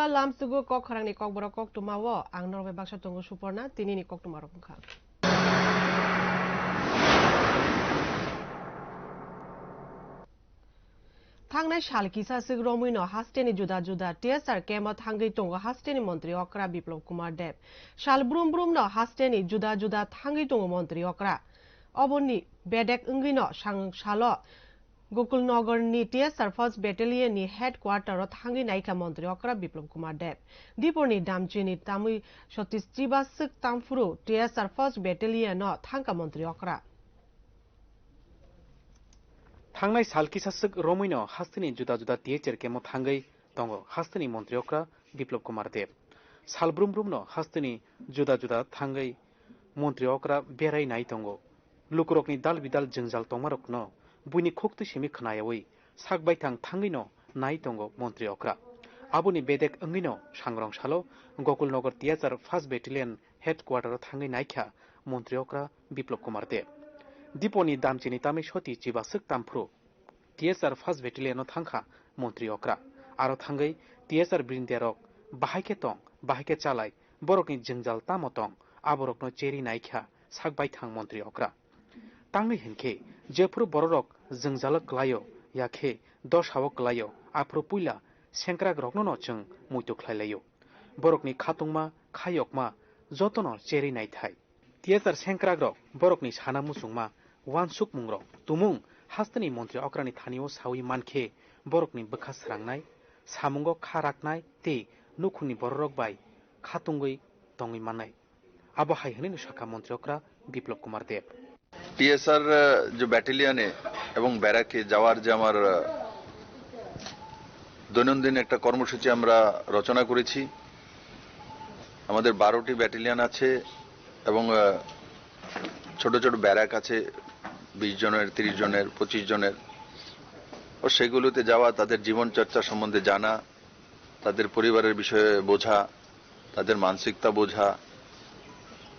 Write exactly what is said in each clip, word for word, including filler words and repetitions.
Lamsugo kok khorangni kokborok koktwmao ang norok bai baksa tongo Suporna, tinini koktwmarok wngkha. Thangnai sal kisa swk romwino hasteni juda juda T S R camp o thangwi tongo hasteni montri okra Biplop Kumar Deb. Sal brum brumno hasteni juda juda thangwi tongo montri okra. Oboni bedek wngwino sang salo Gokulnagar ni T S R First Battalion ni headquarter o thangwi naikha montri okra Biplop Kumar Deb. Dipor ni Damchini tamwi sotis chiba swk tamphuru T S R First Battalion o thangkha montri okra. Thangnai sal kisa swk romwino hasteni juda juda T S R camp o thangwi tongo hasteni montri okra Biplop Kumar Deb. Sal brum brumno hasteni juda juda thangwi montri okra berai nai tongo. Lukurokni dal bidal jwngjal tongmarokno buini khuk twi simi khnayawi sak baithang thangwino nai tongo montri okra. Aboni bedek wngwino sangrong salo Gokulnagar T S R First Battalion headquarter o thangwi naikha montri okra Biplop Kumar Deb. Diponi Damchini tamwi soti chiba swk tamphuru T S R First Battalion o thangkha montri okra. Aro thangwi T S R brinderok bahai khe tong, bahai khe chalai, borokni jwngjal tamo tong, aborokno cheri naikha sak baithang montri okra. Tangwi hinkhe jephuru bororok jwngjalo kwlaio, yakhe dosao kwlaio, aphuru puila sengkrakrokno no chwng muitu khlai laio. Borokni khatungma, khayokma jotono cheri naithai. T S R sengkrakrok borokni sana muchungma wansukmungrok tumung hasteni montri okrani thanio sawi mankhe borokni bwkha srangnai, samungo kha raknai tei nukhungni bororok bai khatungwi tongwi mannai. Abo hai hwnwi sakha montri okra Biplop Kumar Deb. TSR, আহ, যে ব্যাটালিয়নে এবং ব্যারাকে যাওয়ার যে আমার, আহ, দৈনন্দিন একটা কর্মসূচি আমরা রচনা করেছি। আমাদের বারোটি ব্যাটালিয়ন আছে এবং, আহ, ছোট ছোট ব্যারাক আছে, বিশ জনের, ত্রিশ জনের, পঁচিশ জনের। ও সেগুলোতে যাওয়া, তাদের জীবনচর্চা সম্বন্ধে জানা, তাদের পরিবারের বিষয়ে বোঝা, তাদের মানসিকতা বোঝা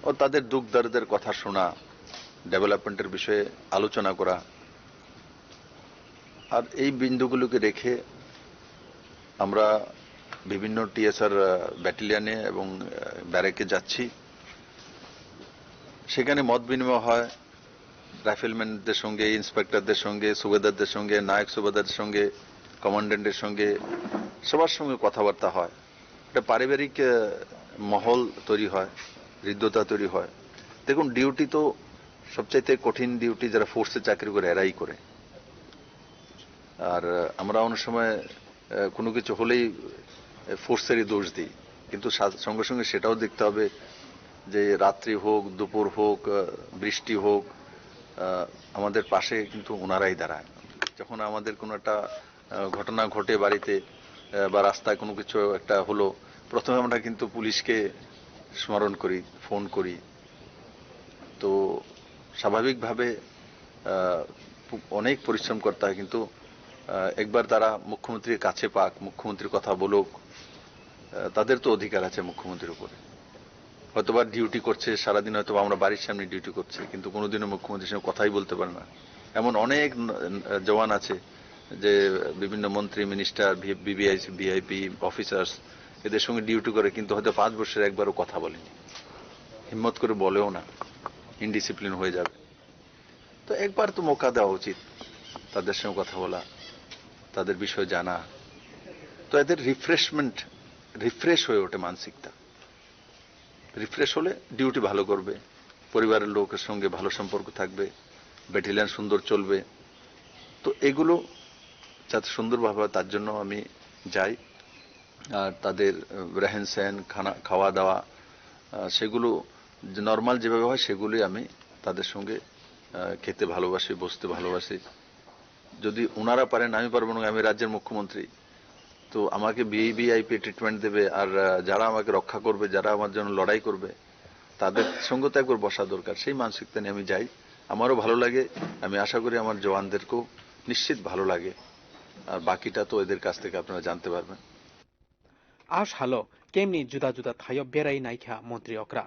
ও তাদের দুঃখ দর্দের কথা শোনা, ডেভেলপমেন্টের বিষয়ে আলোচনা করা। আর এই বিন্দুগুলোকে রেখে আমরা বিভিন্ন টিএসআর, আহ, ব্যাটালিয়নে এবং, আহ, ব্যারেকে যাচ্ছি। সেখানে মত বিনিময় হয় রাইফেলম্যানদের সঙ্গে, ইন্সপেক্টরদের সঙ্গে, সুবেদারদের সঙ্গে, নায়ক সুবেদারদের সঙ্গে, কমান্ড্যান্টের সঙ্গে, সবার সঙ্গে কথাবার্তা হয়। একটা পারিবারিক, আহ, মহল তৈরি হয়, হৃদ্যতা তৈরি হয়। দেখুন, ডিউটি তো সবচাইতে কঠিন ডিউটি যারা ফোর্সে চাকরি করে এরাই করে। আর, আহ, আমরা অনেক সময়, আহ, কোনো কিছু হলেই, আহ, ফোর্সেরই দোষ দিই, কিন্তু সা-, সঙ্গে সঙ্গে সেটাও দেখতে হবে যে রাত্রি হোক, দুপুর হোক, আহ, বৃষ্টি হোক, আহ, আমাদের পাশে কিন্তু ওনারাই দাঁড়ায়। যখন আমাদের কোনো একটা, আহ, ঘটনা ঘটে বাড়িতে, আহ, বা রাস্তায় কোনো কিছু একটা হলো, প্রথমে আমরা কিন্তু পুলিশকে স্মরণ করি, ফোন করি। তো স্বাভাবিকভাবে, আহ, পু-, অনেক পরিশ্রম করতে হয়, কিন্তু, আহ, একবার তারা মুখ্যমন্ত্রীর কাছে পাক, মুখ্যমন্ত্রীর কথা বলুক, আহ, তাদের তো অধিকার আছে মুখ্যমন্ত্রীর উপরে। হয়তোবা ডিউটি করছে, সারাদিন হয়তোবা আমরা বাড়ির সামনে ডিউটি করছে, কিন্তু কোনোদিনও মুখ্যমন্ত্রীর সঙ্গে কথাই বলতে পারে না। এমন অনেক ন-, ন-, জওয়ান আছে যে বিভিন্ন মন্ত্রী, minister, V-, VVIP, VIP officers এদের সঙ্গে ডিউটি করে, কিন্তু হয়তো পাঁচ বছরে একবারও কথা বলেনি, হিম্মত করে বলেও না, ইনডিসিপ্লিন হয়ে যাবে। তো একবার তো মৌকা দেওয়া উচিত তাদের সঙ্গে কথা বলা, তাদের বিষয়ে জানা। তো এদের রিফ্রেশমেন্ট, রিফ্রেশ হয়ে ওঠে মানসিকতা। রিফ্রেশ হলে ডিউটি ভালো করবে, পরিবারের লোকের সঙ্গে ভালো সম্পর্ক থাকবে, ব্যাটালিয়ন সুন্দর চলবে। তো এগুলো যাতে সুন্দরভাবে হয়, তার জন্য আমি যাই। আর তাদের, আহ, রেহেন সেন, খানা, খাওয়া দাওয়া, আহ, সেগুলো যে নরমাল যেভাবে হয়, সেগুলোই আমি তাদের সঙ্গে, আহ, খেতে ভালোবাসি, বসতে ভালোবাসি। যদি ওনারা পারেন, আমি পারবো না, আমি রাজ্যের মুখ্যমন্ত্রী। তো আমাকে ভিভিআইপি ট্রিটমেন্ট দেবে, আর, আহ, যারা আমাকে রক্ষা করবে, যারা আমার জন্য লড়াই করবে, তাদের সঙ্গে তো একবার বসা দরকার। সেই মানসিকতা নিয়ে আমি যাই। আমারও ভালো লাগে, আমি আশা করি আমার জওয়ানদেরকেও নিশ্চিত ভালো লাগে। আর বাকিটা তো এদের কাছ থেকে আপনারা জানতে পারবেন। A salo camp ni juda juda thaio berai naikha montri okra.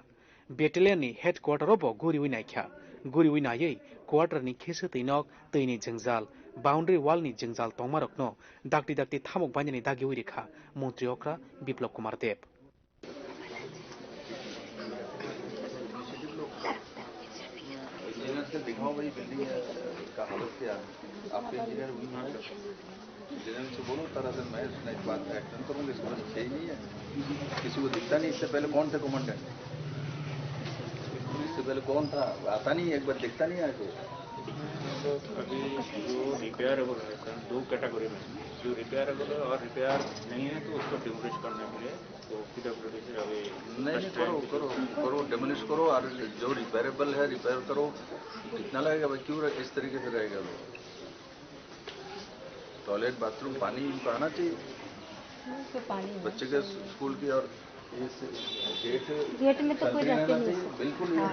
Battalion ni headquarter o bo guriwi naikha. Guriwi naiwi quarter ni kheswtwi nok, twi ni jwngjal, Boundary wall ni jwngjal tongmarokno dakti dakti thamuk bainani dagiui rikha Montri okra Biplab Kumar Deb. Engineer से दिखाओ भाई, बिल्डिंग का हालत क्या है? आपके इंजीनियर वही हैं। इंजीनियर से बोलो, तारा से मैं सुनाई बात है, एकदम तो मुझे समझ में ही नहीं है। किसी को दिखता नहीं, इससे पहले कौन थे कमांडेंट? इससे पहले कौन था? आता नहीं, एक बार दिखता नहीं है कोई। अभी जो रिपेयरेबल है सर, दो कैटेगरी में, जो रिपेयरेबल है और रिपेयर नहीं है तो उसको डिमोलिश करने के लिए तो पीडब्ल्यूडी से अभी नहीं, नहीं, करो, करो, करो, डेमोलिश करो और जो रिपेयरेबल है, रिपेयर करो। कितना लगेगा भाई? क्यों रह-, इस तरीके से रहेगा वो? टॉयलेट, बाथरूम, पानी इनको आना चाहिए। मुंह से पानी है। बच्चे के स्कूल की और इस गेट गेट में तो कोई रहते नहीं। बिल्कुल, हाँ।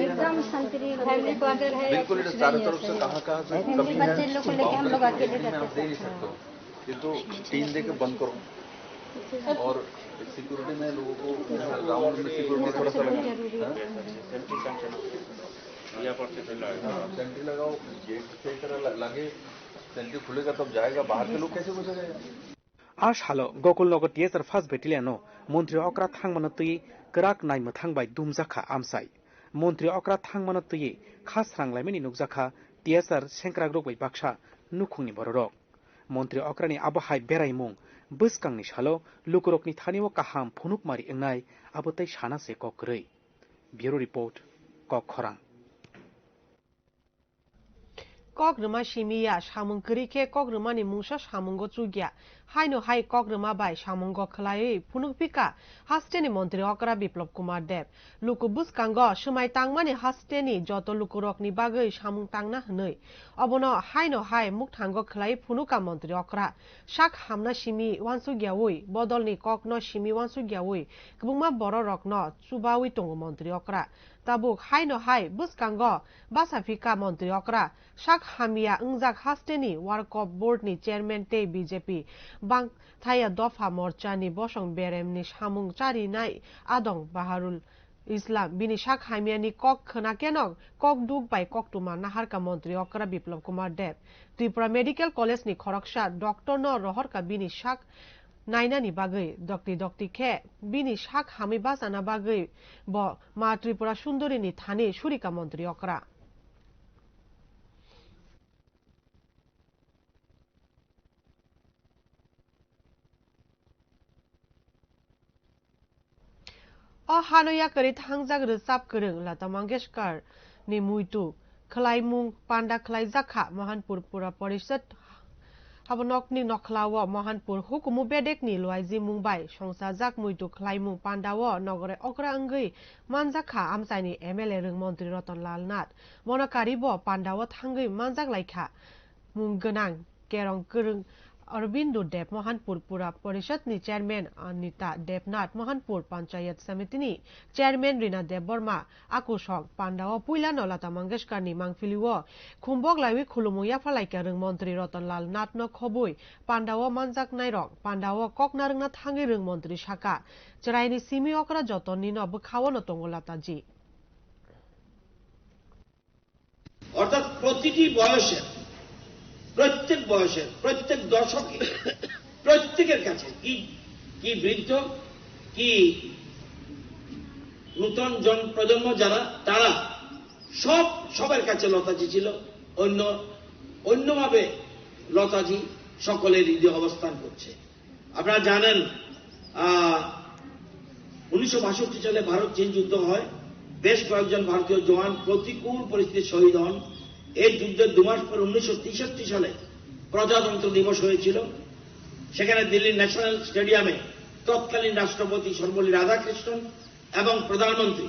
एकदम संतरी फैमिली क्वार्टर है, बिल्कुल, ये कुछ चारों नहीं तरफ से है। कहाँ, कहाँ से फैमिली कमी है, बच्चे लोग को लेके हम लोग अकेले बाउंड्री रहते हैं। आप दे नहीं सकते हो। ये तो टीन दे के बंद करो। और सिक्योरिटी में लोगों को, ग्राउंड में सिक्योरिटी थोड़ा सा लगा। हाँ? सेंट्री लगाओ, गेट सही तरह ल-, लगे, सेंट्री खुलेगा तब जाएगा, बाहर के लोग कैसे घुसेगा? A salo Gokulnagar T S R first battalion-o montri okra thangmano twi kwrak naimwthang bai dumjakha amchai. Montri okra thangmano twiwi kha sranglaimani nukjakha T S R sengkrakrok bai baksa nukhungni bororok. Montri okrani abo hai beraimung bwskangni salo lukurokni thani-o kaham phunukmari wngnai abo tei sana se kok kwrwi. Bureau Report, Kok Khorang. Kok rwma simi ya, samung kwrwi khe kok rwmani mungsa samungo chukya. Haino hai kok rwma bai samungo khwlaiwi phunuk phika hasteni montri okra Biplab Kumar Deb. Luku bwskango swmai tangmani hasteni joto lukurokni bagwi samung tangna hwnwi. Obono haino hai mukthango khwlaiwi phunuka montri okra. Sak hamna simi uansukyawi, bodolni kokno simi uansukyawi, kwbangma bororokno chubawi tongo montri okra. Tabuk haino hai bwskango basa phika montri okra, sak hamya wngjak hasteni Work Board ni chairman tei B J P bang thaya dopha morcha ni bosong berem ni samung charinai Adong Baharul Islam. Bini sak hamya ni kok khwna keno kok duk bai koktwma naharka montri okra Biplab Kumar Deb. Tripura Medical College ni khoroksa doctor no rohorka bini sak nainani bagwi, dokti dokti khe bini sak hamwi bachana bagwi bo Ma Tripura Sundori ni thani surika montri okra. O hano yakarwi thangjak rwchap kwrwng Lata Mangeshkar ni muitu khwlaimung panda khwlaijakha Mohanpur Pura Parishad habonokni nokhlao Mohanpur hukumu bedekni luaijimung bai songsajak muitu khwlaimung pandao nogore okra wngwi manjakha amchaini M L A rwng montri Ratan Lal Nath. Bono karibo pandao thangwi manjak laikha mung gwnang kerong kwrwng Aurobindo Deb, Mohanpur Pura Parishad ni chairman Anita Debnath, Mohanpur Panchayat Samiti ni chairman Rina Debbarma, akusok pandao puilano Lata Mangeshkar ni mangpili o khumbok laiwi khulumung yaphalaikha rwng montri Ratan Lal Nath no khobwi pandao manjaknairok pandao kok narwkna thangwi rwng montri saka, chwraini simi okra joto nino bwkhao no tongo Lata ji. অর্থাৎ প্রতিটি বয়সের, প্রত্যেক বয়সের, প্রত্যেক দশকে প্রত্যেকের কাছে কি, কি বৃদ্ধ, কি নূতন জন প্রজন্ম যারা, তারা সব, সবার কাছে লতাজি ছিল। অন্য, অন্যভাবে লতাজি সকলের হৃদয়ে অবস্থান করছে। আপনারা জানেন, আহ, উনিশশো বাষট্টি সালে ভারত চীন যুদ্ধ হয়, বেশ কয়েকজন ভারতীয় জওয়ান প্রতিকূল পরিস্থিতিতে শহীদ হন। এই যুদ্ধের দু মাস পর উনিশশো তেষট্টি সালে প্রজাতন্ত্র দিবস হয়েছিল। সেখানে দিল্লির ন্যাশনাল স্টেডিয়ামে তৎকালীন রাষ্ট্রপতি সর্বপল্লী রাধাকৃষ্ণন এবং প্রধানমন্ত্রী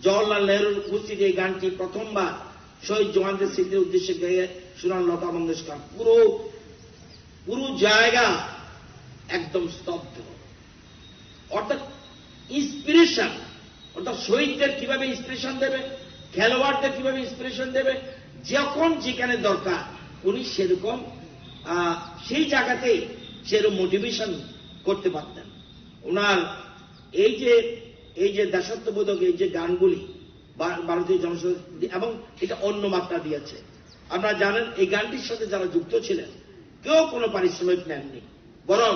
জওহরলাল নেহরুর উপস্থিতি এই গানটি প্রথমবার শহীদ জওয়ানদের স্মৃতির উদ্দেশ্যে গেয়ে শোনান লতা মঙ্গেশকর। পুরো, পুরো জায়গা একদম স্তব্ধ। অর্থাৎ ইন্সপিরেশন, অর্থাৎ শহীদদের কিভাবে ইন্সপিরেশন দেবে, খেলোয়াড়দের কিভাবে ইন্সপিরেশন দেবে, যখন যেখানে দরকার উনি সেরকম, আহ, সেই জায়গাতেই সেরকম মোটিভেশন করতে পারতেন। ওনার এই যে, এই যে দেশাত্মবোধক এই যে গানগুলি, বা-, ভারতীয় জনসংস্কৃতি এবং এটা অন্য মাত্রা দিয়েছে। আপনারা জানেন, এই গানটির সাথে যারা যুক্ত ছিলেন, কেউ কোনো পারিশ্রমিক নেননি, বরং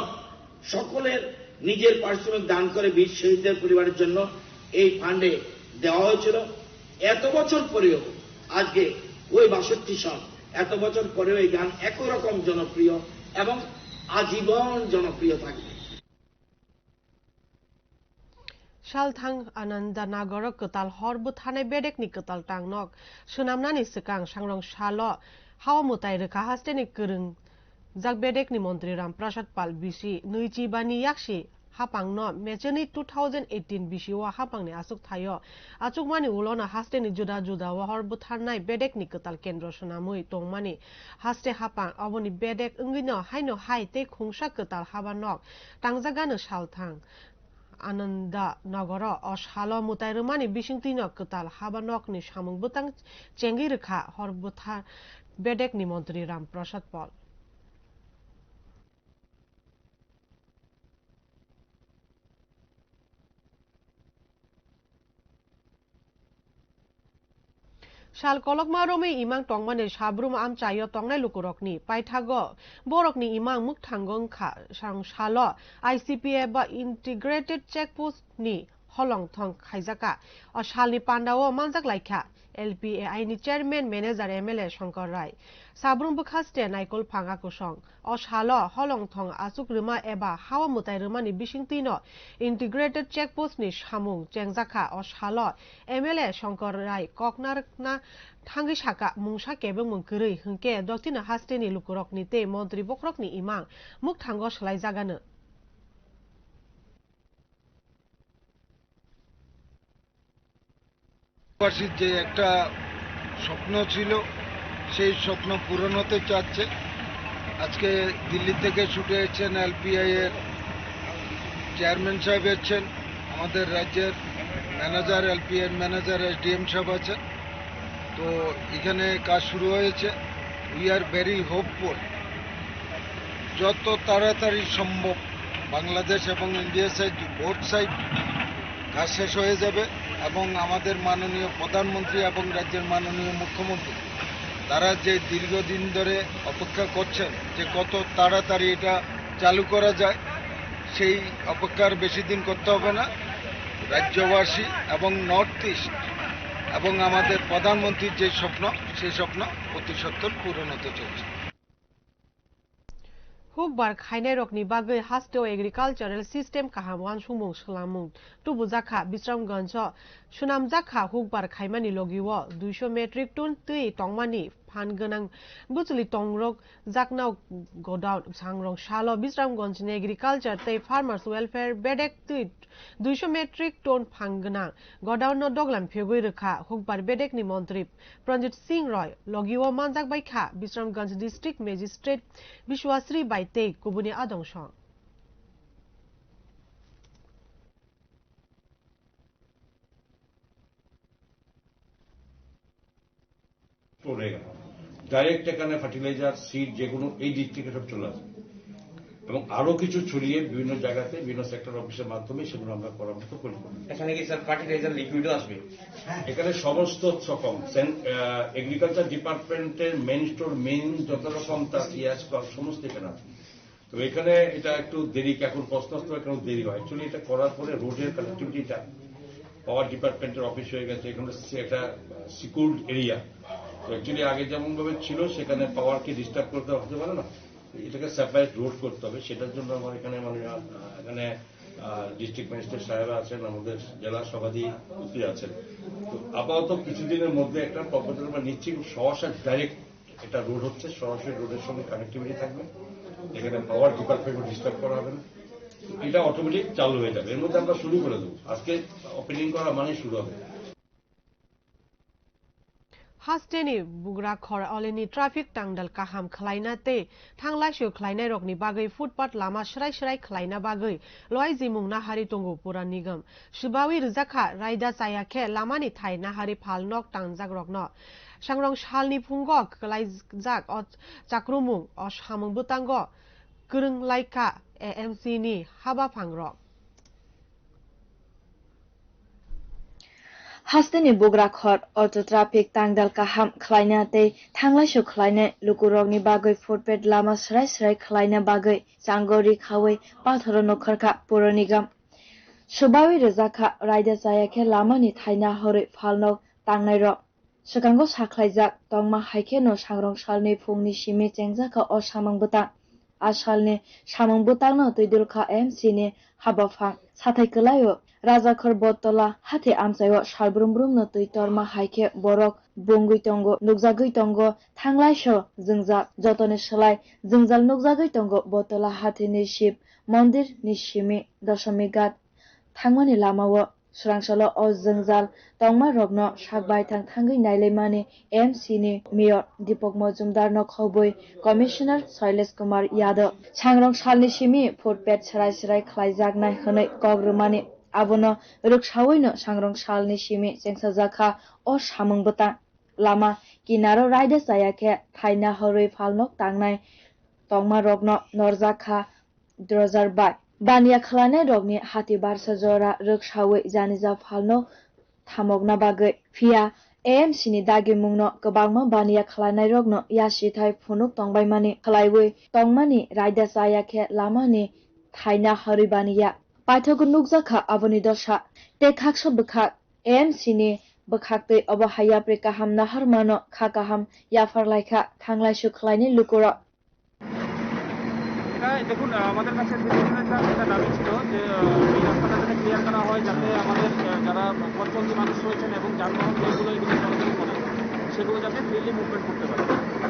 সকলের নিজের পারিশ্রমিক দান করে বীর শহীদদের পরিবারের জন্য এই ফান্ডে দেওয়া হয়েছিল। এত বছর পরেও আজকে ওই বাষট্টি সন, এত বছর পরেও এই গান একই রকম জনপ্রিয় এবং আজীবন জনপ্রিয় থাকবে। Salthang Ananda Nagoro kwtal hor bwtharnai bedekni kwtal tangnok swnamnani swkang sangrong salo hao mwtai rwkha hasteni kwrwngjak bedekni montri Ram Prasad Pal bisi nwichi bani yaksi hapangno mecheni two thousand eighteen bisio hapangni achuk thaio. Achukmani ulono hasteni juda juda o hor bwtharnai bedekni kwtal kendro swnamwi tongmani haste hapang oboni bedek wngwino haino hai tei khungsa kwtal haba nok tangjagano salthang. Ananda Nogoro o salo mwtai rwmani bisingtwino kwtal haba nokni samung bwtang chengwi rwkha hor bwthar bedekni montri Ram Prasad Pal. Sal kolokma romwi imang tongmani sabrum amchaio tongnai lukurokni paithago borokni imang mwkthango wngkha sang salo I C P A ba Integrated Check Post ni holong thong khaijakha. O salni pandao manjak laikha L P A I ni chairman, manager, M L A Shankar Rai. Sabrum bwkha ste naikol phanga kusong. O salo holong thong achuk rwma eba hawa mwtai rwmani bisingtwino Integrated Check Post ni samung chengjakha. O salo M L A Shankar Rai koknarkna thangwi saka mungsa kebengmung kwrwi hwnkhe doktino hasteni lukurokni tei montri bokhorokni imang mwkthango swlaijagano. দেশবাসীর যে একটা স্বপ্ন ছিল, সেই স্বপ্ন পূরণ হতে যাচ্ছে। আজকে দিল্লি থেকে ছুটে এসেছেন এলপিআই এর চেয়ারম্যান সাহেব, এসেছেন, আমাদের রাজ্যের ম্যানেজার, এলপিআই এর ম্যানেজার, এসডিএম সাহেব আছেন। তো এখানে কাজ শুরু হয়েছে। We are very hopeful, যত তাড়াতাড়ি সম্ভব বাংলাদেশ এবং ইন্ডিয়া সাইড, বোথ সাইড কাজ শেষ হয়ে যাবে এবং আমাদের মাননীয় প্রধানমন্ত্রী এবং রাজ্যের মাননীয় মুখ্যমন্ত্রী তারা যে দীর্ঘদিন ধরে অপেক্ষা করছেন যে কত তাড়াতাড়ি এটা চালু করা যায়, সেই অপেক্ষার বেশি দিন করতে হবে না। রাজ্যবাসী এবং নর্থ ইস্ট এবং আমাদের প্রধানমন্ত্রীর যে স্বপ্ন, সেই স্বপ্ন অতি সত্বর পূরণ হতে চলেছে। Hukbar khainairokni bagwi hasteo agricultural system kaham uansukmung swlamung tubujakha. Bisramganjo swnamjakha hukbar khaimani logio duiso metric ton twi tongmani phan gwnang bwchwlwi tongrok jaknao godown. Sangrong salo Bisramganjni agriculture tei farmers welfare bedek twi duiso metric ton phan gwnang godown no doglam phegwi rwkha hukbar bedekni montri Pranjit Singh Roy. Logio manjak bai kha Bisramganj district magistrate Biswasri bai tei kubuni adongso. Store হয়ে গেল। ডাইরেক্ট এখানে fertiliser, seed, যে কোনো এই ডিস্ট্রিক্টে সব চলে আসবে। এবং আরো কিছু ছড়িয়ে বিভিন্ন জায়গাতে, বিভিন্ন সেক্টর অফিসের মাধ্যমে সেগুলো আমরা করার মতো পরিকল্পনা। এখানে কি স্যার ফার্টিলাইজার লিকুইডও আসবে? এখানে সমস্ত রকম সেন-, আহ, এগ্রিকালচার ডিপার্টমেন্টের মেইন স্টোর, মেইন যত রকম তার ইয়ে আছে, সব সমস্ত এখানে আছে। তো এখানে এটা একটু দেরি, এখন প্রশ্ন আসতে পারে কেন দেরি হয়। অ্যাকচুয়ালি এটা করার পরে রোডের কানেক্টিভিটিটা, পাওয়ার ডিপার্টমেন্টের অফিস হয়ে গেছে, এখানে সে-, একটা সিকিউরড এরিয়া। তো অ্যাকচুয়ালি আগে যেমন ভাবে ছিল, সেখানে পাওয়ারকে ডিস্টার্ব করতে হতে পারে না, এটাকে সেপারেট রোড করতে হবে। সেটার জন্য আমার এখানে মানে, আহ, এখানে, আহ, ডিস্ট্রিক্ট ম্যাজিস্ট্রেট সাহেব আছেন, আমাদের জেলা সভাধিপতি আছেন। তো আপাতত কিছুদিনের মধ্যে একটা প্রপোজাল আমরা নিচ্ছি, এবং সরাসরি ডাইরেক্ট এটা রোড হচ্ছে, সরাসরি রোডের সঙ্গে কানেক্টিভিটি থাকবে, এখানে পাওয়ার ডিপার্টমেন্টও ডিস্টার্ব করা হবে না। এটা অটোমেটিক চালু হয়ে যাবে। এর মধ্যে আমরা শুরু করে দেবো, আজকে ওপেনিং করা মানেই শুরু হবে। Hasteni bugra khor oleni traffic tangdal kaham khwlaina tei thanglaisio khwlainairokni bagwi footpath lama srai srai khwlaina bagwi loi jimung nahari tongo Pura Nigam. Swbawi rwjakha raida chaya khe lamani thai nahari phal nok tangjakrokno. Sangrong salni phungo kwlaijak o chakrumung o samung bwtango kwrwng laikha A M C ni haba phangrok. Hasteni bugra khor, auto traffic tangdal kaham khlaina tei thanglaisu khlainai lukurokni bagwi footpath lama srai srai khlaina bagwi chango ri khaui pathoro nukharkha Puro Nigam. Swbawi rwjakha raida chaya khe lamani thaina horwi phalnok tangnairok. Swkango sakhlaijak tongma hai kheno sangrong salni phungni simi chengjakha o samung bwtang. A salni samung bwtangno twidulkha M C ni habaphang. Sathai kwlaio Rajakhor Bottola hathi amchaio sal brum brumno twi torma hai khe borok bungwi tongo, nukjagwi tongo, thanglaiso jwngjal, jotoni slai jwngjal nukjagwi tongo Bottola hathini Shiv mondir ni simi Dosomi Ghat thangmani lamao. Swrangsalo o jwngjal tongmarokno sak baithang thangwi nailaimani M C ni Mayor Deepak Majumdar no khobwi Commissioner Shailesh Kumar Yadav. Sangrong salni simi footpath srai srai khlaijaknai hwnwi kok rwmani, abono rwksawino sangrong salni simi chengsajakha o samung bwtang. Lama kinaro raida chaya khe thaina horwi phalnok tangnai tongmarokno norjakha drojar bai. Baniya khlainairokni hati barsa jora rwksaui janija phalno thamokna bagwi. Phiya A M C ni dagimungno kwbangma baniya khlainairokno yasithai phunuk tongbaimani khlaiwi tongmani raida chaya khe lamani thaina horwi baniya. Paithago nukjakha aboni dosa. Tei khaksa bwkhak A M C ni bwkhaktwi obo hai yapri kaham naharmano kha kaham yapharlaikha thanglaisu khlainai lukurok. এটা দেখুন, আহ, আমাদের কাছে সিটিজেনের একটা, একটা দাবি ছিল যে, আহ, এই রাস্তাটা যাতে ক্লিয়ার করা হয়, যাতে আমাদের, আহ, যারা পথচলতি মানুষ রয়েছেন এবং যানবাহন যেগুলো এদিকে চলাচল করে, সেগুলো যাতে ফ্রিলি মুভমেন্ট করতে পারে।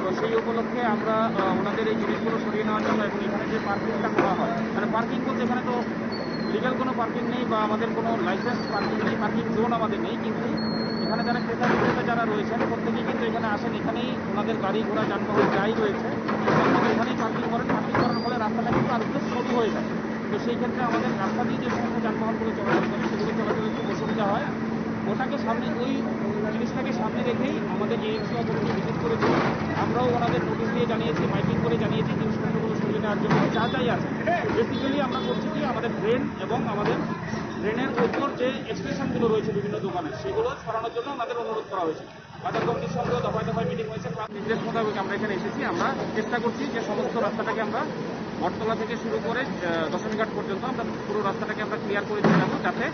তো সেই উপলক্ষে আমরা, আহ, ওনাদের এই জিনিসগুলো সরিয়ে নেওয়ার জন্য এবং এখানে যে পার্কিংটা করা হয়, মানে, পার্কিং বলতে এখানে তো লিগ্যাল কোনো পার্কিং নেই বা আমাদের কোনো লাইসেন্স পার্কিং নেই, পার্কিং জোন আমাদের নেই, কিন্তু এখানে যারা ক্রেতা বিক্রেতা যারা রয়েছেন, প্রত্যেকেই কিন্তু এখানে আসেন, এখানেই ওনাদের গাড়ি ঘোড়া যানবাহন যাই রয়েছে, সব এখানেই পার্কিং করেন। পার্কিং করার ফলে রাস্তাটা কিন্তু আরো একটু সরু হয়ে যায়। তো সেই ক্ষেত্রে আমাদের রাস্তা দিয়ে যে সমস্ত যানবাহনগুলো চলাচল করে, সেগুলো চলাচলে খুব অসুবিধা হয়। ওটাকে সামনে, ওই জিনিসটাকে সামনে রেখেই আমাদের এএমসি অথরিটি ভিজিট করেছিল। আমরাও ওনাদের নোটিশ দিয়ে জানিয়েছি, মাইকিং করে জানিয়েছি জিনিসপত্রগুলো সরিয়ে নেওয়ার জন্য। যা যাই আছে, বেসিক্যালি আমরা করছি কি, আমাদের ড্রেন এবং আমাদের ড্রেনের ওপর যে এক্সটেনশনগুলো রয়েছে বিভিন্ন দোকানের, সেগুলো সরানোর জন্য ওনাদের অনুরোধ করা হয়েছে। বাজার কমিটির সঙ্গেও দফায় দফায় মিটিং হয়েছে। নির্দেশ মোতাবেক আমরা এখানে এসেছি। আমরা চেষ্টা করছি যে সমস্ত রাস্তাটাকে আমরা বটতলা থেকে শুরু করে, আহ, দশমীঘাট পর্যন্ত আমরা পুরো রাস্তাটাকে আমরা ক্লিয়ার করে দিয়ে যাবো, যাতে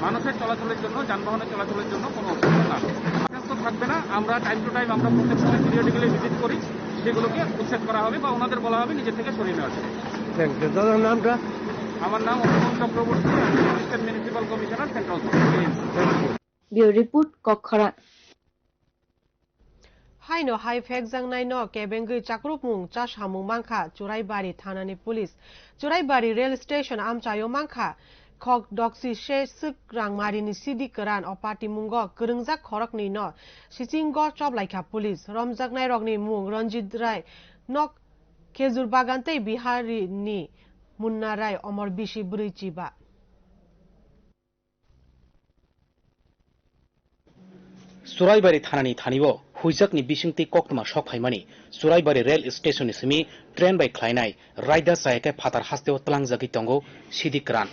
মানুষের চলাচলের জন্য, যানবাহনের চলাচলের জন্য কোনো অসুবিধা না হয়। লাইসেন্স তো থাকবে না, আমরা টাইম টু টাইম আমরা প্রত্যেক সময় পিরিয়ডিক্যালি ভিজিট করি, সেগুলোকে উচ্ছেদ করা হবে বা ওনাদের বলা হবে নিজের থেকে সরিয়ে নেওয়ার জন্য। Thank you. দাদার নামটা? আমার নাম অনুপম চক্রবর্তী, আমি assistant municipal commissioner, central. Thank you. Bureau Report, Kokkhorang. Haino hai phekjaknaino kebengwi chakrupmung chasamung mankha Churaibari thanani police. Churaibari rail station amchaio mankha khok doksi se swk rangmarini sidi kwran o patimungo kwrwngjak khoroknwino sichingo choplaikha police. Romjaknairokni mung Ranjit Rai, nok Khejur Bagan tei Bihari ni Munna Rai, omor bisi bwrwi chiba. Churaibari thanani thanio huijakni bisingtwi koktwma sok phaimani Churaibari rail station ni simi train bai khlainai raida chaya khe phatar hasteo tlangjagwi tongo sidi kwran.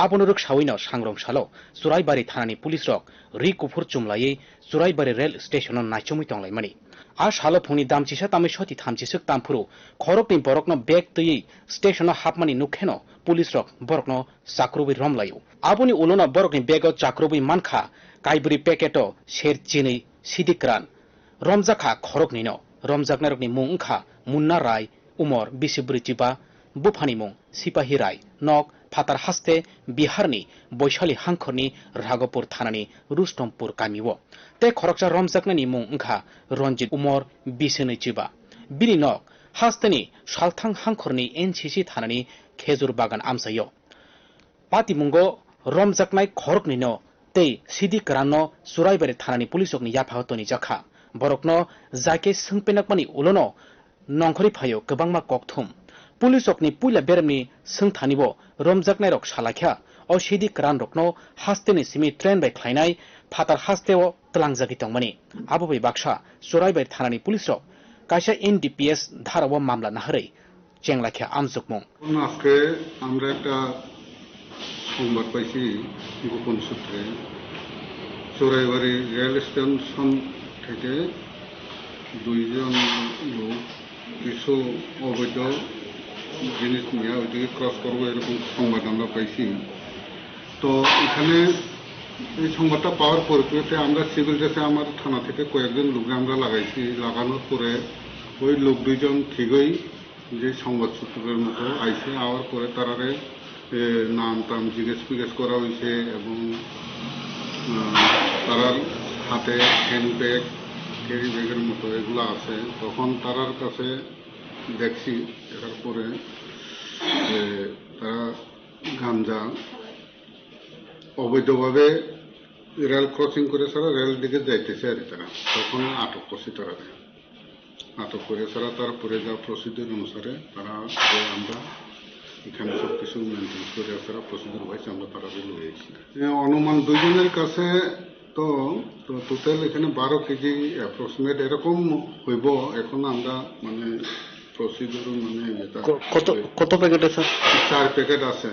Abono rwksawino sangrong salo Churaibari thanani police rok ri kuphur chumlaiwi Churaibari rail station o naichomwi tonglaimani. A salo phungni dam chisa tamwi soti thamchiswk tamphuru khoroknwi borokno bag twiwi station o hapmani nukkheno police rok borokno chakrubwi romlaio. Aboni ulono borokni bego chakrubwi mankha kaibri packet-o ser chinwi sidi kwran. Romjakha khoroknwino. Romjaknairokni mung wngkha Munna Rai, umor bisi bwrwi chiba, buphani mung Sipahi Rai, nok Phatar haste Biharni Boishali hangkhorni Raghopur thanani Rustompur kamio. Tei khoroksa romjaknani mung wngkha Ranjit, umor bisi nwi chiba. Bini nok hasteni Salthang hangkhorni N C C thanani Khejur Bagan amchaio. Patimungo romjaknai khoroknwino tei sidi kwranno Churaibari thanani police rokni yaphao tonijakha. Borokno jaikhe swngpenakmani ulono nongkhorwi phaio kwbangma kokthum. Police rokni puila beremni swngthanibo romjaknairok salaikha, o sidi kwranrokno hasteni simi train bai khlainai phatar hasteo tlangjagwi tongmani. Abo bai baksa Churaibari thanani police rok kaisa N D P S dharao mamla naharwi chenglaikha amjokmung. আজকে আমরা একটা সংবাদ পাইছি গোপন সূত্রে, Choraibari rail station থেকে দুইজন লোক কিছু অবৈধ জিনিস নিয়ে ওইদিকে ক্রস করবো, এরকম সংবাদ আমরা পাইছি। তো এখানে এই সংবাদটা পাওয়ার পরিপ্রেক্ষিতে আমরা সিভিল ড্রেসে আমার থানা থেকে কয়েকজন লোককে আমরা লাগাইছি। লাগানোর পরে ওই লোক দুইজন ঠিকই যে সংবাদ সূত্রের মতো আইছে, আওয়ার পরে তারারে, এ, নাম টাম জিজ্ঞেস ফিজ্ঞেস করা হয়েছে এবং, আহ, তারার হাতে হ্যান্ড ব্যাগ, ক্যারি ব্যাগের মতো এগুলো আছে। তখন তারার কাছে দেখছি, দেখার পরে যে তারা গাঞ্জা অবৈধভাবে রেল ক্রসিং করে ছাড়া রেল দিকে যাইতেছে আর কি তারা। তখন আটক করছি তারা। আটক করে ছাড়া তারপরে যা প্রসিডিউর অনুসারে তারা যে আমরা এখানে সব কিছু মেনটেন করে ছাড়া প্রসিডিউর ওয়াইজ আমরা তারা লয়ে আইছি। এ, অনুমান দুইজনের কাছে তো, তো টোটাল এখানে বারো কেজি অ্যাপ্রক্সিমেট এরকম হইব। এখন আমরা মানে প্রসিডিউর মানে এটা ক-, কত, কত প্যাকেট আছে? চার প্যাকেট আছে।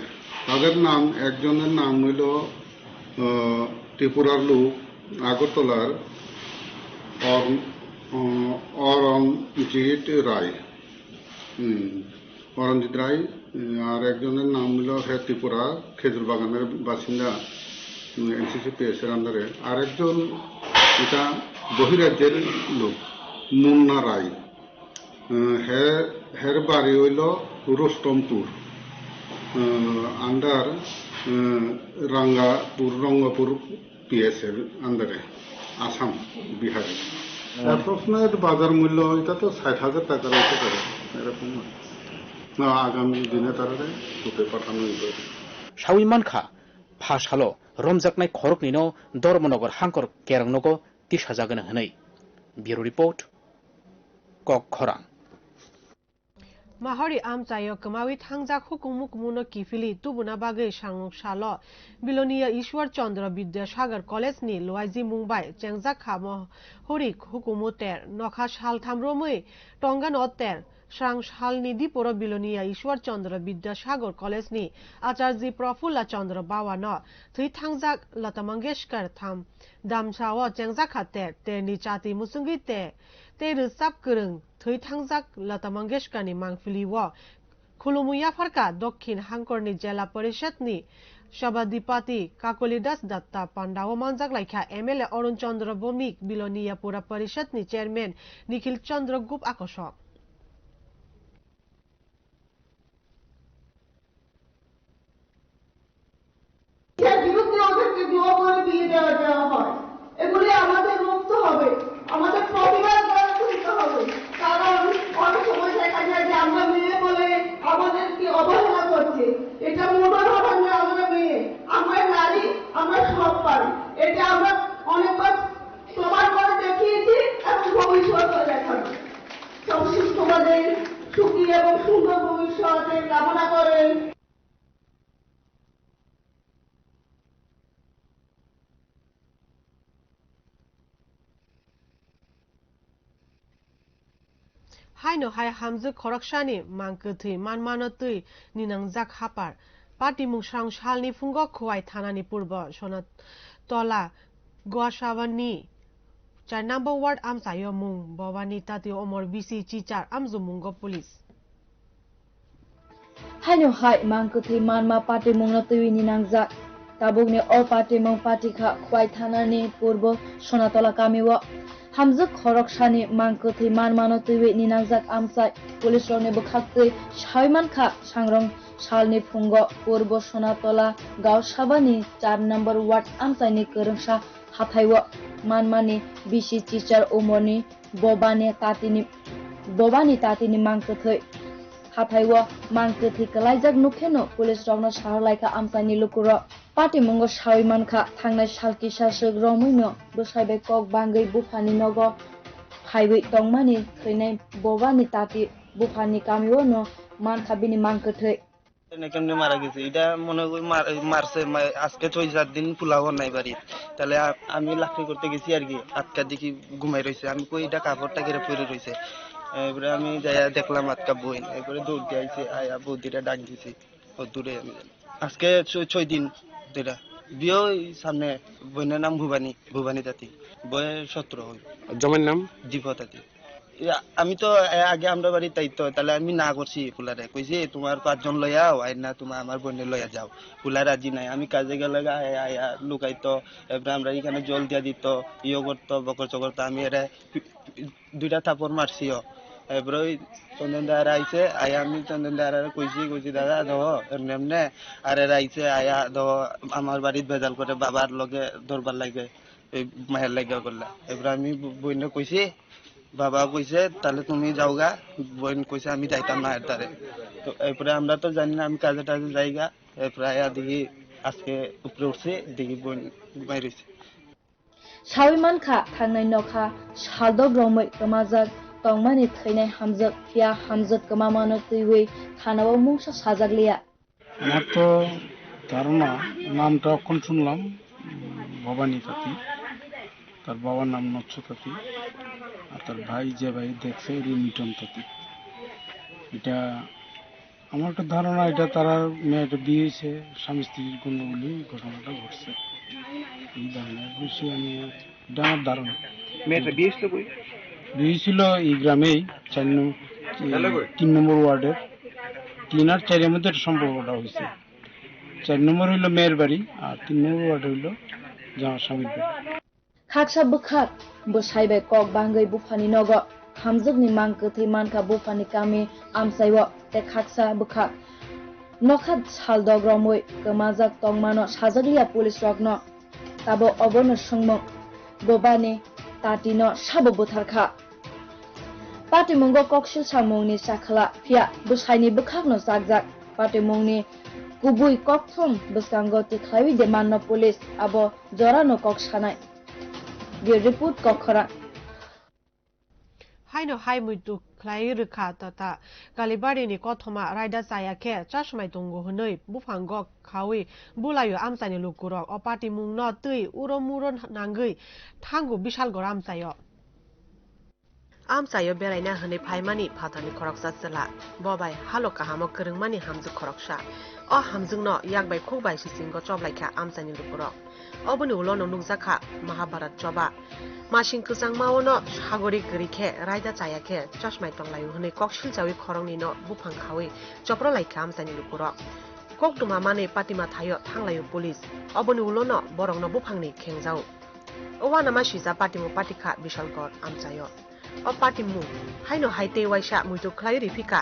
তাদের নাম, একজনের নাম হইল, আহ, ত্রিপুরার লোক, আগরতলার অর-, আহ, অরঞ্জিত রায়। হুম, অরঞ্জিত রায়, উম, আর একজনের নাম হইল হে ত্রিপুরা, খেজুর বাগানের বাসিন্দা, উম, এনসিসি পিএস এর আন্ডারে। আর একজন এটা বহিরাজ্যের লোক, মুন্না রায়। আহ, হে, হের বাড়ি হইল রুস্তমপুর, আহ, আন্ডার, আহ, রাঙ্গাপুর, রঙ্গপুর পিএস এর আন্ডারে, আসাম, বিহারে। অ্যাপ্রক্সিমেট বাজার মূল্য এটা তো ষাট হাজার টাকার হইতে পারে, এরকম। না, আগামী দিনে তারা কোর্টে পাঠানো হইবে। Sawi mankha, pha salo romjaknai khoroknwino Dharmanagar hangkor kerongnogo tisajagwno hwnwi. Bureau Report, Kok Khorang. Mahari amchaio kwmawi thangjak hukumu kumuno kiphilwi tubuna bagwi sangno salo Bilonia Ishwar Chandra Vidyasagar College ni Luaiji mung bai chengjak kha Mahari hukumu ter nokha saltham romwi tongano ter srang salni diporo Bilonia Ishwar Chandra Vidyasagar College ni Acharji Prafulla Chandra Bawano thwi thangjak Lata Mangeshkar tham damsao chengjak kha ter, terni chati muchungwi te tei rwchap kwrwng thwi thangjak Lata Mangeshkarni mangpili o khulumwi yapharkha Dokhin Hangkorni Jela Porishadni Sabhadipati Kakoli Das Datta Pandao manjak laikha M L A Arun Chandra Bhowmik, Bilonia Pura Porishadni Chairman Nikhil Chandra Gup akosok. এর বিরুদ্ধে ওদেরকে জোর করে বিয়ে দেওয়া দেওয়া হয়। এগুলি আমাদের রুখতে হবে, আমাদের প্রতিবাদ গড়ে তুলতে হবে। কারণ অনেক সময় দেখা যায় যে আমরা মেয়ে বলে আমাদেরকে অবহেলা করছে। এটা মোটেও হবে না, আমরা মেয়ে, আমরা নারী, আমরা সব পারি। এটা আমরা অনেকবার প্রমাণ করে দেখিয়েছি এবং ভবিষ্যতেও দেখাবো। সব সুস্থভাবে সুখী এবং সুন্দর ভবিষ্যতের কামনা করে। Haino hai hamjwk khoroksani mang kwthwi manmano twi ninangjak hapar. Patimung srang salni phungo Khowai thanani purbo Sonatola Gosabani char number ward amchaio mung Bobani Tati Omor bisi chichar amjumungo police. Haino hai mang kwthwi manma patimungno twiwi ninangjak. Tabukni o patimung patikha Khowai thanani purbo Sonatola kamio. Hamjwk khoroksani mang kwthwi manmano twiwi ninangjak amchai. Police rokni bwkhaktwi sawi mankha, sangrong salni phungo purbo Sonatola Gaosabani char number ward amchaini kwrwngsa hathaio manmani bisi chichar umorni Bobani Tatini, Bobani Tatini mang kwthwi. Hathaio mang kwthwi kwlaijak nukheno police rokno sahorlaikha amchaini lukurok. Patimungo sawi mankha, thangnai sal kisa swk romwino bwsai bai kok bangwi buphani nogo phaiwi tongmani thwinai Bobani Tati buphani kamiono mankha bini mang kwthwi. কেমনে কেমনে মারা গেছে, এটা মনে করি মার-, মারছে, মা-, আজকে ছয় সাত দিন পোলাও নাই বাড়ির। তাহলে আ-, আমি লাকড়ি করতে গেছি আর কি, আটকা দেখি ঘুমাই রয়েছে। আমি কই, "এটা কাপড়টা কেড়ে পরে রয়েছে।" এরপরে আমি যাইয়া দেখলাম আটকা বই, এরপরে দৌড় দিয়ে আইছে, আয়া বৌদিটা ডাক দিছি, ও দূরে আমি আজকে ছয়, ছয় দিন ধরে। বিয়ে ওই সামনে, বোনের নাম ভুবানী, ভুবানী তাঁতি, বয়স সতেরো। জামাইর নাম? দীপ তাঁতি। ইয়া, আমি তো এ, আগে আমরা বাড়িতে তাইতো, তাহলে আমি না করছি ফুলারে, কইছি তোমার পাঁচজন লইয়া আও, আর না তোমার আমার বোনের লইয়া যাও। ফুলা রাজি নাই, আমি কাজে গেলে গা, আয়া, আয়া লুকাইতো, এরপরে আমরা এখানে জল দিয়া দিত, ইয়ে করতো, বকর চকর তো আমি এরা দুইটা থাপড় মারছিও। এরপরে ওই চন্দন দার আইছে, আয়া আমি চন্দন দার কইছি, কইছি, "দাদা, দেখো, এমনি এমনি।" আর এরা আইছে, আয়া, দেখো, আমার বাড়িত বেজাল করে, বাবার লগে দরবার লাগে, এই মায়ের লাগে করলা। এরপরে আমি ব-, বইনে কইছি, বাবা কইছে, "তাহলে তুমি যাও গা।" বইন কইছে, "আমি যাইতাম না এর দ্বারে।" তো এরপরে আমরা তো জানি না, আমি কাজে টাজে যাই গা। এরপরে আয়া দেখি আজকে উপরে উঠছি, দেখি বইন ঘুমাই রইছে। Saui mankha, thangnai nokha saldok romwi kwmajak tongmani thwinai hamjwk, phiya hamjwk kwmamano twiwi thanao mungsa sajak liya. আমার তো ধারণা, নামটা এখন শুনলাম, উম, ভবানী তাঁতি, তার বাবার নাম নচ্ছ তাঁতি, আর তার ভাই, যে ভাই দেখছে, উনি মিটন তাঁতি। এটা আমার একটা ধারণা, এটা তারা মেয়েটা বিয়ে হয়েছে, স্বামী স্ত্রীর গণ্ডগোলে এই ঘটনাটা ঘটছে। এই ধারণা, অবশ্যই আমি, এটা আমার ধারণা। মেয়েটা বিয়ে হয়েছিল কই? বিয়ে হয়েছিল এই গ্রামেই, চার নং-, এই তিন নম্বর ওয়ার্ডের তিন আর চারের মধ্যে একটা সম্পর্কটা হয়েছে। চার নম্বর হইলো মেয়ের বাড়ি, আর তিন নম্বর ওয়ার্ড হইলো যে আমার স্বামীর বাড়ি। Khaksa bwkhak bwsai bai kok bangwi buphani nogo hamjwkni mang kwthwi mankha buphani kami amchaio, tei khaksa bwkhak nokha saldok romwi kwmajak tongmano sajakliya police rokno. Tabo obono swngmung bobani tatino sabo butharkha. Patimungo koksil samungni chakhla phiya bwsaini bwkhakno chakjak. Patimungni kubui kokthum bwskango tikhlaiwi de manno police, abo jorano kok sanai. Bureau report, Kokkhorang. Haino hai muitu khlai rwkha tata Kalibari ni kothoma raida chaya khe chasmai tongo hwnwi buphango khawi bulaio amchaini lukurok o patimungno twi uro muro nangwi thango Bishalgor amchaio. Amchaio beraina hwnwi phaimani phatarni khoroksa chwla. Bo bai halo kahamo kwrwngmani hamjwk khoroksa. O hamjwkno yak bai khuk bai sisingo choplaikha amchaini lukurok. Oboni ulono nukjakha Mahabharat choba. Masing kwchangmao no sagori kwrwi khe raida chaya khe chasmai tonglaio hwnwi kok silchawi khoroknwino buphang khawi choprolaikha amchaini lukurok. Koktwma manwi patima thaio thanglaio police. Oboni ulono borokno buphangni khengjao. O uanama swijak patimung patikha Bishalgor amchaio. O patimung haino hai tei waisa muitu khlai riphika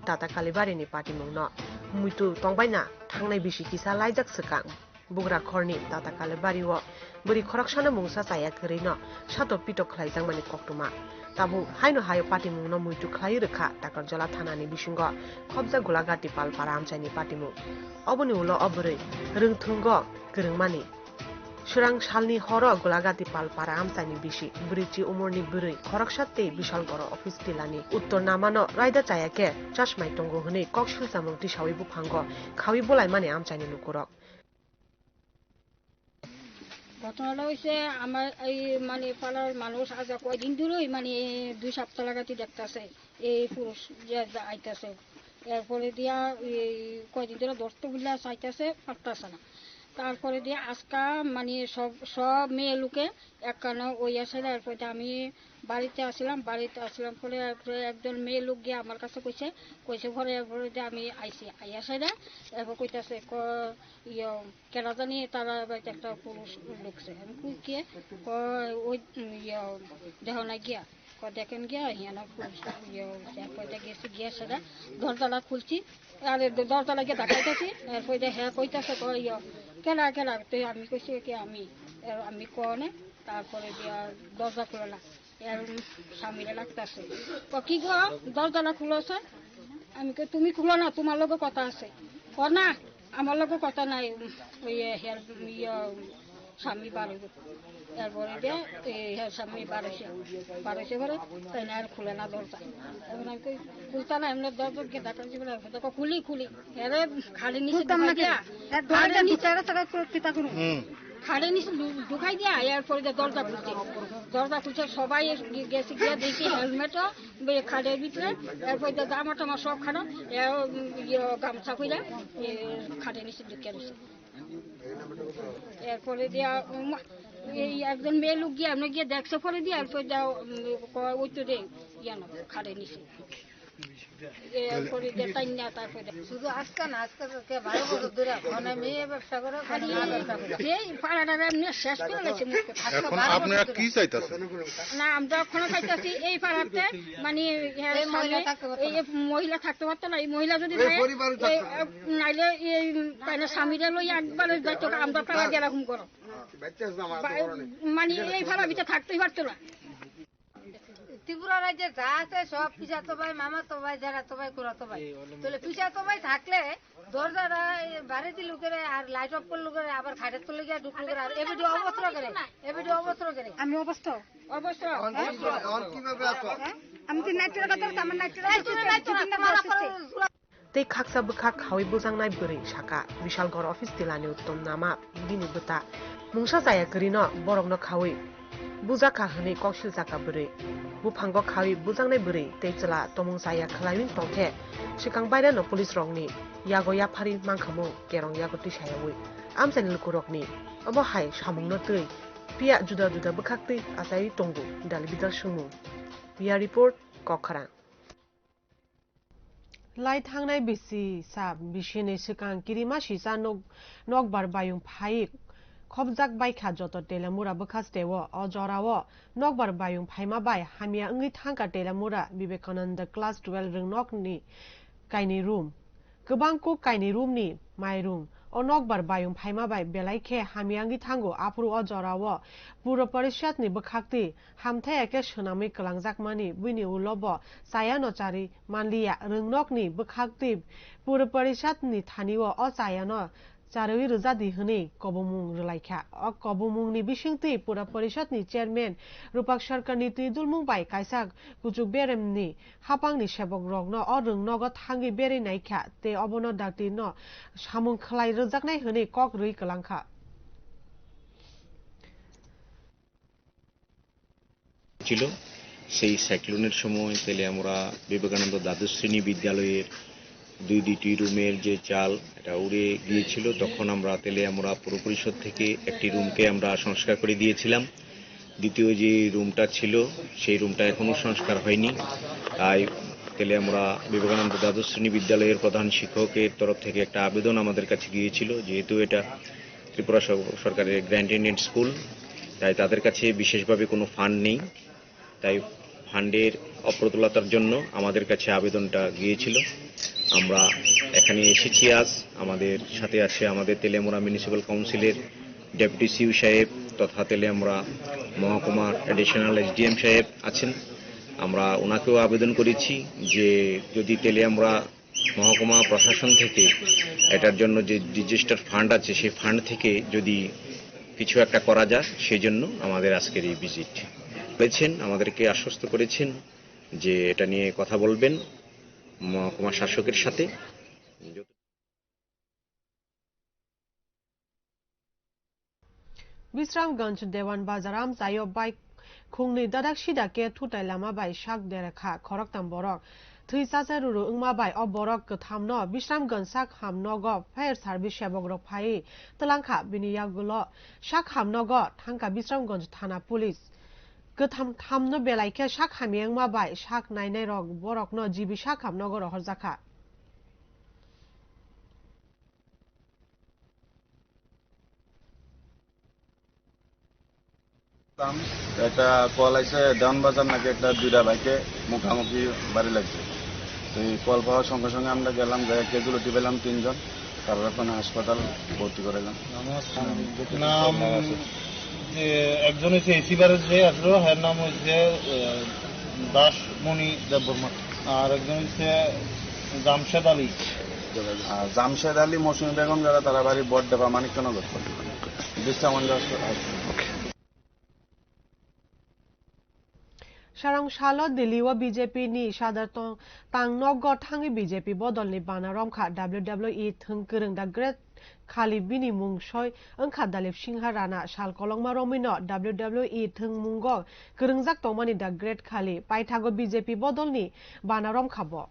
Tata Kalibarini patimungno. Muitu tongbaina thangnai bisi kisa laijak swkang. Bugra khorni Tata Kalibario bwrwi khoroksano mungsa chaya kwrwino sato pito khlaijakmani koktwma. Tabuk haino haio patimungno muitu khlai rwkha Takarjala thanani bisingo khobjak Gulagati Palpara amchaini patimung. Oboni ulo o bwrwi rwngthwnggo kwrwngmani. Swrang salni horo Gulagati Palpara amchaini bisi, bwrwichi umorni bwrwi, khoroksa tei Bishalgoro office tilani uttor namano raida chaya khe chasmai tongo hwnwi kok silchamung tisawi buphango khawi bulaimani amchaini lukurok. ঘটনাটা হইছে, আমার এই মানে পাড়ার মানুষ আজ কয়দিন ধরেই মানে দুই সপ্তাহ লাগাতে দেখতাছে এই পুরুষ যে আইতাছে। এরপরে দিয়া এই কয়দিন ধরে ধরতে বললে চাইতেছে, পারতেছে না। তারপরে দিয়া আজকা মানে সব, সব মেয়ে লোকে একখানে ওই আসে, এরপরে দিয়া আমি বাড়িতে আসলাম, বাড়িতে আসলাম পরে এরপরে একজন মেয়ে লোক গিয়ে আমার কাছে কইছে, কইছে পরে এরপরে দিয়া আমি আইছি, আইয়া সেটা এরপর কইতাছে ক-, ইয়ে, কেনা জানি তারা বাড়িতে একটা পুরুষ ঢুকছে। আমি কই, "কে?" কয়, "ওই, উম, ইয়ে, দেখো না গিয়া।" কয়, "দেখেন গিয়া, হিয়ানো পুরুষ, ইয়ে, হইছে।" কইতে গেছি গিয়া সেটা দরজাটা খুলছি। আরে দ-, দরজা লাগিয়ে ধাক্কাইতেছি। এরপরে হ্যাঁ কইতাছে, কয়, "ইয়ে, কেনা, কেনা?" তো আমি কইছি, "কে আমি?" এ, আমি কনে, তারপরে গিয়া দরজা খুলে না। এর স্বামীরে লাগতাছে। ক, "কি গো, দরজাটা খুলো আছে?" আমি কই, "তুমি খুলো না, তোমার লগে কথা আছে।" ক, "না, আমার লগে কথা নাই।" ওই, এ, হের, ইয়ে, স্বামী বার হইল। এরপরে যে, এ, হের স্বামী বার হইছে। বার হইছে পরে তাই না আর খুলে না দরজা। এখন আমি কই, "খুলতা না, এমনি দরজা গিয়ে ধাক্কা দিছে বলে, দেখো, খুলি, খুলি।" এরে খালি নিচে খুলতাম না ঢুকাই দিয়া, এক ঘরে খালি নিচে ঢুকে গেছে, খুলতে তা করুন। হুম। খাটে নিচে ঢু-, ঢুকাই দিয়া এরপরে যে দরজা খুলছে, দরজা খুলছে, সবাই গে-, গেছে গিয়া দেখি হেলমেটও বে-, খাটের ভিতরে, এরপরে যে জামা টামা সব খানো, এ, উম, ইয়ে, গামছা কইরা, এ, খাটে নিচে ঢুকে রয়েছে। এরপরে দিয়া, উম, এই একজন মেয়ে লোক গিয়ে, আমরা গিয়ে দেখছে, পরে দিয়ে আর কই যাও, উম, কয়, "ওই তো রে, ইয়া না, খাটে নিচে।" এরপরে দিয়ে তাই না, তারপরে শুধু আজকে না, আজকে তো কে বারো বছর ধরে ওখানে মেয়ে ব্যবসা করে, ওখানে খালি মা ব্যবসা করে। এই পাড়াটা এমনি শেষ করে গেছে মুখে। এখন আপনারা কি চাইতেছেন? না, আমরা ওখানে চাইতেছি এই পাড়াতে, মানে, এই মহিলা থাকতে পারতো এই না। মহিলা থাকতে পারতো না, এই মহিলা যদি এই থাকে, পরিবারও এই, থাকতো না। নাইলে এই, মানে, স্বামীরা লই একবারে যাইতো, আমরা পাড়া দিয়ে এরকম করো। বাচ্চা আছে আমার, বা-, তো বড় নেই। মানে, এই পাড়া ভিতরে থাকতেই পারতো না। ত্রিপুরা রাজ্যে যা আছে সব পিসাতো ভাই, মামাতো ভাই, জেঠাতো ভাই, খুড়াতো ভাই। তাহলে পিসাতো ভাই থাকলে দরজাটা এই বাড়িতে লুকেরে আর লাইট অফ করে লুকেরে আবার খাটের তলে গিয়ে ঢুকলো করে আর এবিডি অবস্ত্র করে, এবিডি অবস্ত্র করে। আমি অবস্ত্র? অবস্ত্র। অন কি-, অন কিভাবে আছো? হ্যাঁ? আমি তো নাইট্রেট কথা বলছি, আমার নাইট্রেট এই তুমি নাইট্রেট কথা বলছি। Tei khaksa bwkhak khaui bujaknai bwrwi saka, Bishalgarh office tilani uttom nama bini bwta. Mungsa chaya kwrwino borokno khaui bujakha hwnwi kok silchakha bwrwi. Buphango khaui bujaknai bwrwi tei chwla tomung chaya khwlaiwi tongkhe, swkang baireno police rokni yago yapharwi mankhamung kerong yago twisayaui amchaini lukurokni omo hai samungno twi phiya juda juda bwkhaktwi achaiwi tongo Daily Bijak swngmung. Bureau Report, Kokkhorang. Lai thangnai bisi sa bisini swkang kirima sisa nok-, nokbar bayung phai khopjak baikha joto Telemura bwkha steo. O jorao nokbar bayung phaima bai hamya wngwi thangkha Telemura Vivekananda Class twelve rwngnokni kainwi room. Kwbang kuk kainwi room ni mairung o nokbar bayung phaima bai belai khe hamya wngwi thango. Aphuru o jorao Pura Parishad ni bwkhaktwi hamthai ya khe swnamwi kwlangjakmani buini ulo bo chayano charwi manliya. Rwngnokni bwkhaktwi Pura Parishad ni thani o, o chayano charwi rwjadi hwnwi kobomung rwlaikha. O kobomungni bisingtwi Pura Parishad ni chairman Rupak Sarkar ni twi dulmung bai kaisa kuchuk beremni hapangni sebok rokno o rwngnogo thangwi berwi naikha tei obono dakti no samung khwlai rwjaknai hwnwi kok rwi kwlangkha. ছিল, সেই সাইক্লোনের সময় তেলিয়ামুড়া বিবেকানন্দ দ্বাদশ শ্রেণী বিদ্যালয়ের দুই দুইটি রুমের যে চাল, এটা উড়ে গিয়েছিল। তখন আমরা তেলিয়ামুড়া পৌর পরিষদ থেকে একটি রুমকে আমরা সংস্কার করে দিয়েছিলাম। দ্বিতীয় যে রুমটা ছিল, সেই রুমটা এখনো সংস্কার হয়নি। তাই তেলিয়ামুড়া বিবেকানন্দ দ্বাদশ শ্রেণী বিদ্যালয়ের প্রধান শিক্ষকের তরফ থেকে একটা আবেদন আমাদের কাছে গিয়েছিল, যেহেতু এটা ত্রিপুরা সর-, সরকারের গ্র্যান্ট ইন এইড স্কুল, তাই তাদের কাছে বিশেষভাবে কোনো ফান্ড নেই। তাই ফান্ডের অপ্রতুলতার জন্য আমাদের কাছে আবেদনটা গিয়েছিল। আমরা এখানে এসেছি আজ। আমাদের সাথে আছে আমাদের তেলিয়ামুড়া মিউনিসিপ্যাল কাউন্সিলের ডেপুটি সিইও সাহেব তথা তেলিয়ামুড়া মহকুমার অ্যাডিশনাল এসডিএম সাহেব আছেন। আমরা ওনাকেও আবেদন করেছি যে যদি তেলিয়ামুড়া মহকুমা প্রশাসন থেকে এটার জন্য যে ডিজাস্টার ফান্ড আছে, সেই ফান্ড থেকে যদি কিছু একটা করা যায়, সেই জন্য আমাদের আজকের এই ভিজিট। বলেছেন, আমাদেরকে আশ্বস্ত করেছেন যে এটা নিয়ে কথা বলবেন মহকুমা শাসকের সাথে। Bisramganj Dewan Bazar amchaio bike khungni dadak sida khe thutai lama bai sak derakha khoroktham borok. Thwi chacha ruru wngma bai o borok kwthamno Bisramganj sak ham nogo fire service sebok rok phaiwi twlangkha. Bini yagulo sak ham nogo thangkha Bisramganj thana police. Kwtham thamno belai khe sak hamya wngma bai sak nainai rok borokno G B sak ham nogo rohorjakha. একটা কল আইছে, দেওয়ান বাজার নাকি একটা দুইটা বাইকে মুখামুখি বাড়ি লাগছে। তো এই কল পাওয়ার সঙ্গে সঙ্গে আমরা গেলাম, যাই ক্যাজুয়ালিটি পেলাম তিনজন, তারপরে ওখানে হাসপাতাল ভর্তি করাইলাম। নাম যে একজন হচ্ছে এসি বারের যে আসলো, এর নাম হচ্ছে, আহ, দাসমণি দেববর্মা, আর একজন হচ্ছে জামশেদ আলী। আর জামশেদ আলী, মৌসুমী বেগম যারা, তারা বাড়ি বড়ডেবা মানিকনগর। বিশ্রামগঞ্জ হাসপাতাল। Sarong salo Delhi o B J P ni sadar tong tang nogo thangwi B J P bodolni bana romkha W W E thwng kwrwng The Great khali bini mung soi wngkha Dalip Singha Rana. Sal kolokma romwino W W E thwngmungo kwrwngjak tongmani The Great khali paithago B J P bodolni bana romkha bo.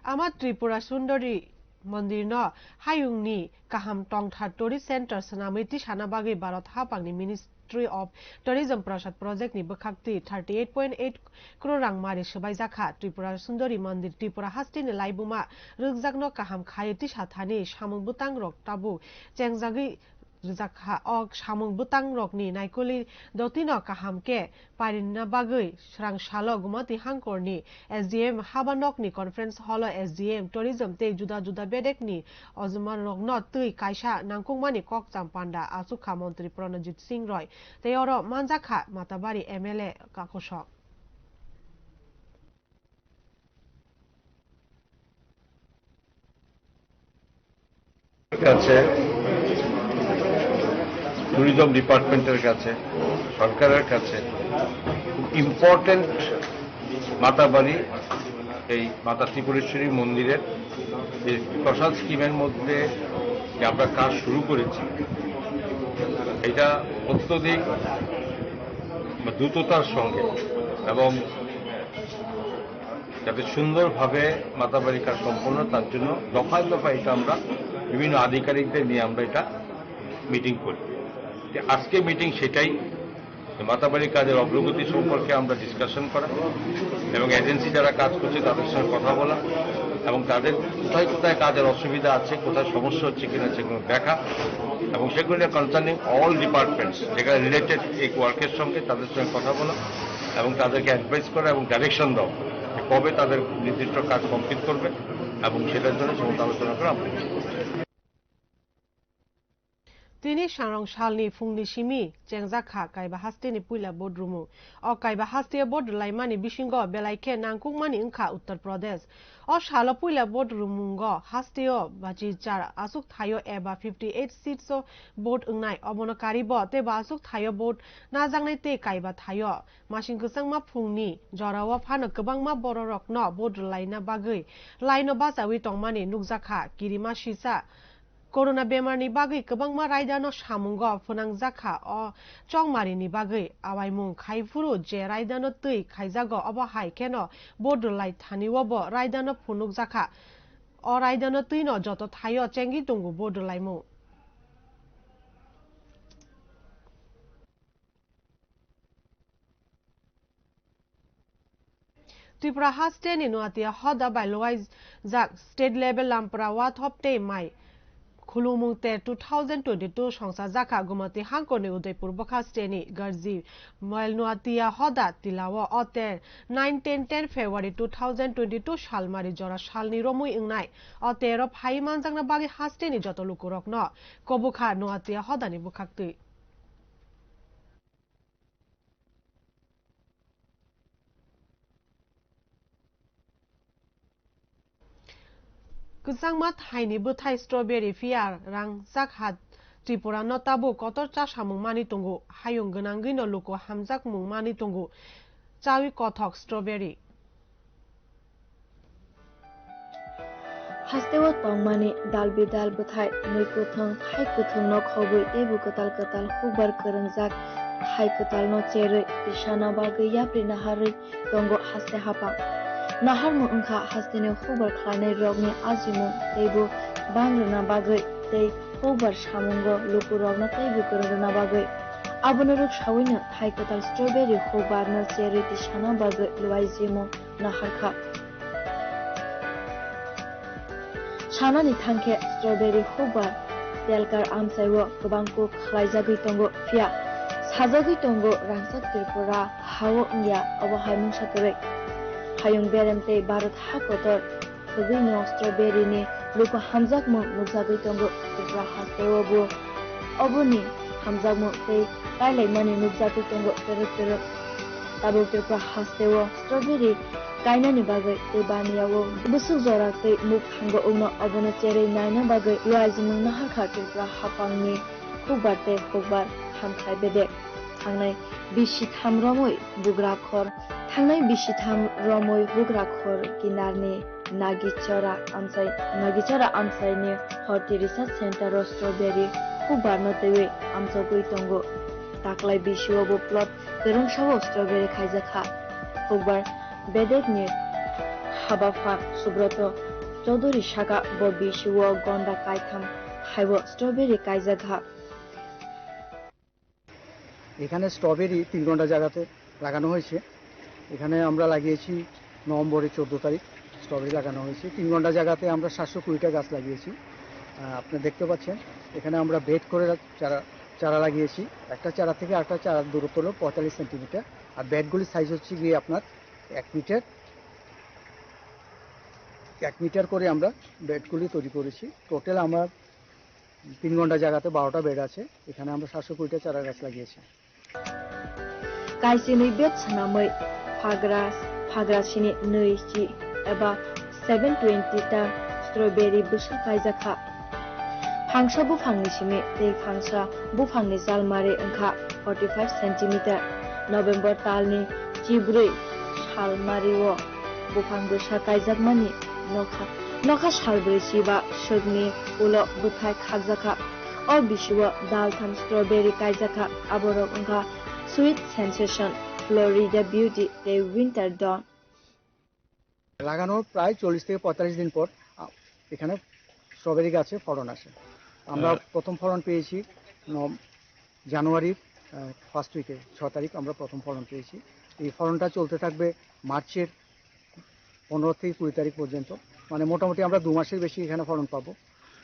Ama Tripura Sundari Mondirno hayungni kaham tongthar tourist center swnamwi tisana bagwi Bharat haphangni Ministry of Tourism Prasad Project ni bwkhaktwi thirty eight point eight crore rang mari swbaijakha. Tripura Sundari Mondir Tripura hasteni laibuma rwkjakno kaham khaiwi tisa thani samung bwtangrok tabuk chengjagwi rwjakha. O samung bwtangrokni naikoli dotino kaham khe pairina bagwi srang salo Gumati Hangkorni S D M haba nokni conference hall-o S D M tourism tei juda juda bedekni ojmarokno twi kaisa nangkukmani kokcham panda achukha Montri Pranajit Singh Roy tei oro manjakha Matabari M L A kakosok. কাছে, ট্যুরিজম ডিপার্টমেন্টের কাছে, সরকারের কাছে খুব ইম্পর্টেন্ট মাতাবাড়ি, এই মাতা ত্রিপুরেশ্বরী মন্দিরের যে প্রসাদ স্কিমের মধ্যে যে আমরা কাজ শুরু করেছি, এটা অত্যধিক দ্রুততার সঙ্গে এবং যাতে সুন্দরভাবে মাতাবাড়ি কাজ সম্পন্ন, তার জন্য দফায় দফায় এটা আমরা বিভিন্ন আধিকারিকদের নিয়ে আমরা এটা মিটিং করি। যে আজকে মিটিং সেটাই, যে মাতাবাড়ি কাজের অগ্রগতি সম্পর্কে আমরা ডিসকাশন করা এবং এজেন্সি যারা কাজ করছে তাদের সঙ্গে কথা বলা এবং তাদের কোথায় কোথায় কাজের অসুবিধা আছে, কোথায় সমস্যা হচ্ছে কিনা সেগুলো দেখা এবং সেগুলো কনসার্নিং অল ডিপার্টমেন্টস যেখানে রিলেটেড এই ওয়ার্কের সঙ্গে তাদের সঙ্গে কথা বলা এবং তাদেরকে অ্যাডভাইস করা এবং ডাইরেকশন দেওয়া যে কবে তাদের নির্দিষ্ট কাজ কমপ্লিট করবে এবং সেটার জন্য সমস্ত আলোচনা করা আমরা Tini sangrong salni phungni simi chengjak kha Kaiba hasteni puila vote rumung. O Kaiba hasteo vote rwlaimani bisingo belai khe nangkukmani wngkha Uttar Pradesh. O salo puila vote rumungo hasteo bachi char aswk thaio eba fifty eight seats o vote wngnai, obono karibo teibo aswk thaio vote najaknai tei Kaiba thaio. Masing kwchangma phungni jorao phano kwbangma bororokno vote rwlaina bagwi laino bachawi tongmani nukjakha. Kirima sisa Corona bemarni bagwi kwbangma raidano samungo phwnangjakha o chongmarini bagwi. Awaimung khai phuru je raidano twi khaijago obo hai kheno vote rwlai thaniobo raidano phunukjakha. O raidano twino joto thaio chengwi tongo vote rwlaimung. Tripura hasteni Nuatia hoda bai luaijak state level lampra wathop tei mai khulumung ter two thousand twenty two songsa jakha Gumati hangkorni Udaipur bwkha steni Garji Mail Nuatia hoda tilao o ter nine ten ten February two thousand twenty two salmari jora salni romwi wngnai. O tero phai manjakna bagwi hasteni joto lukurokno kobokha Nuatia hodani bwkhaktwi. Kwchangma thaini bwthai strawberry phiya rangchak ha Tripura no tabuk kotor cha samung mani tongo, hayung gwnangwi no luku hamjakmung mani tongo, chawi kothok strawberry. Hasteo tongmani dal bidal bwthai, mui kwthwng, thai kwthwngno khobwi teibo kwtal kwtal hukbar kwrwngjak thai kwtalno cherwi tisana bagwi yapri naharwi tongo haste haphang. Naharmung wngkha hasteni hukbar khlainairokni ajimung teibo bang rwna bagwi tei hukbar samungo lukurokno teibo kwrwng rwna bagwi. Abono rwksawino thai kwtal strawberry hukbarno cherwi tisana bagwi luaijimung naharkha. Sanani thangkhe strawberry hukbar telkar amchaio kwbang kuk khlaijagwi tongo, phiya sajagwi tongo rangchak Tripura hao wngya obo hai mungsa kwrwi. Hayung berem tei Bharat ha kotor thwgwino strawberry ni luku hamjakmung nukjagwi tongo Tripura hasteo bo. Oboni hamjakmung tei kailaimani nukjagwi tongo twrwk twrwk. Tabuk Tripura hasteo strawberry kainani bagwi tei baniya-o bwswk jora tei muk thango wngno, obono cherwi naina bagwi luaijimung naharkha Tripura haphangni hukbar tei hukbar hamkhlai bedek. Thangnai bisi tham romwi bugra khor, thangnai bisi tham romwi bugra khor kinarni Nagichora amchai, Nagichora amchaini Horti Research Center o strawberry hukbarno twiwi amchogwi tongo. Taklai bisio bo plot kwrwngsao strawberry khaijakha. Hukbar bedekni habapha Subroto Chaudhuri saka bo bisio gonda kaitham haibo strawberry kaijakha. এখানে স্ট্রবেরি তিন ঘন্টা জায়গাতে লাগানো হয়েছে। এখানে আমরা লাগিয়েছি নভেম্বরের চোদ্দ তারিখ স্ট্রবেরি লাগানো হয়েছে। তিন ঘন্টা জায়গাতে আমরা সাতশো কুড়িটা গাছ লাগিয়েছি। আহ, আপনি দেখতে পাচ্ছেন, এখানে আমরা বেড করে রা-, চারা, চারা লাগিয়েছি। একটা চারা থেকে আরেকটা চারার দূরত্ব হলো পঁয়তাল্লিশ সেন্টিমিটার। আর বেডগুলির সাইজ হচ্ছে গিয়ে আপনার এক মিটার, এক মিটার করে আমরা বেডগুলি তৈরি করেছি। টোটাল আমার তিন ঘন্টা জায়গাতে বারোটা বেড আছে, এখানে আমরা সাতশো কুড়িটা চারা গাছ লাগিয়েছি। Kaisinwi bed swnamwi phagra, phagra sini nwi chi eba seven twenty ta strawberry bwsa kaijakha. Phangsa buphangni simi tei phangsa buphangni chalmari wngkha forty five centimeter. November talni chibrwi salmario buphang bwsa kaijakmani nokha, nokha salbrwi chiba swkni ulo bwthai khakjakha. O bisio daltham strawberry kaijakha, aborok wngkha Sweet Sensation, Florida Beauty tei Winter Dawn. লাগানোর প্রায় চল্লিশ থেকে পঁয়তাল্লিশ দিন পর, আ, এখানে স্ট্রবেরি গাছে ফলন আসে। আমরা হ্যাঁ। প্রথম ফলন পেয়েছি নম-, জানুয়ারির, আহ, ফার্স্ট উইকে, ছ তারিখ আমরা প্রথম ফলন পেয়েছি। এই ফলনটা চলতে থাকবে মার্চের পনেরো থেকে কুড়ি তারিখ পর্যন্ত। মানে, মোটামুটি আমরা দু মাসের বেশি এখানে ফলন পাবো।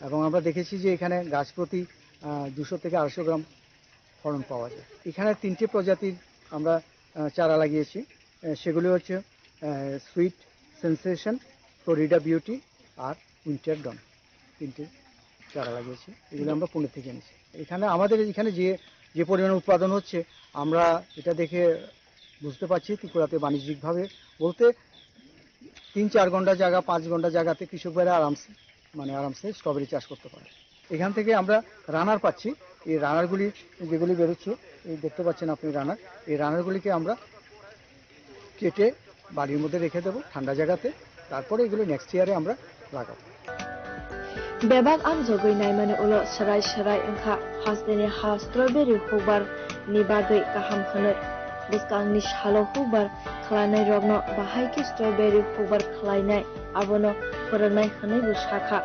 এবং আমরা দেখেছি যে এখানে গাছ প্রতি, আহ, দুশো থেকে আড়াইশো গ্রাম ফলন পাওয়া যায়। এখানে তিনটি প্রজাতির আমরা, আহ, চারা লাগিয়েছি। আহ, সেগুলি হচ্ছে, আহ, সুইট সেন্সেশন, ফ্লোরিডা বিউটি আর উইন্টার ডন। তিনটি চারা লাগিয়েছি, এগুলো আমরা পুনে থেকে এনেছি। এখানে আমাদের এখানে যে, যে পরিমাণে উৎপাদন হচ্ছে, আমরা এটা দেখে বুঝতে পারছি ত্রিপুরাতে বাণিজ্যিকভাবে বলতে তিন চার ঘন্টা জায়গা, পাঁচ ঘন্টা জায়গাতে কৃষক ভাইরা আরামসে, মানে আরামসে স্ট্রবেরি চাষ করতে পারে। এখান থেকে আমরা রানার পাচ্ছি, এই রানারগুলি যেগুলি বেরোচ্ছে, এই দেখতে পাচ্ছেন আপনি রানার, এই রানারগুলিকে আমরা কেটে বাড়ির মধ্যে রেখে দেবো ঠান্ডা জায়গাতে, তারপরে এগুলো নেক্সট ইয়ারে আমরা লাগাবো। Bebak amjogwi naimani ulo swrai swrai wngkha hasteni ha strawberry hukbar ni bagwi kaham hwnwi. Bwskangni salo hukbar khlainairokno bahai khe strawberry hukbar khlainai abono phwrwngnai hwnwibo sakha.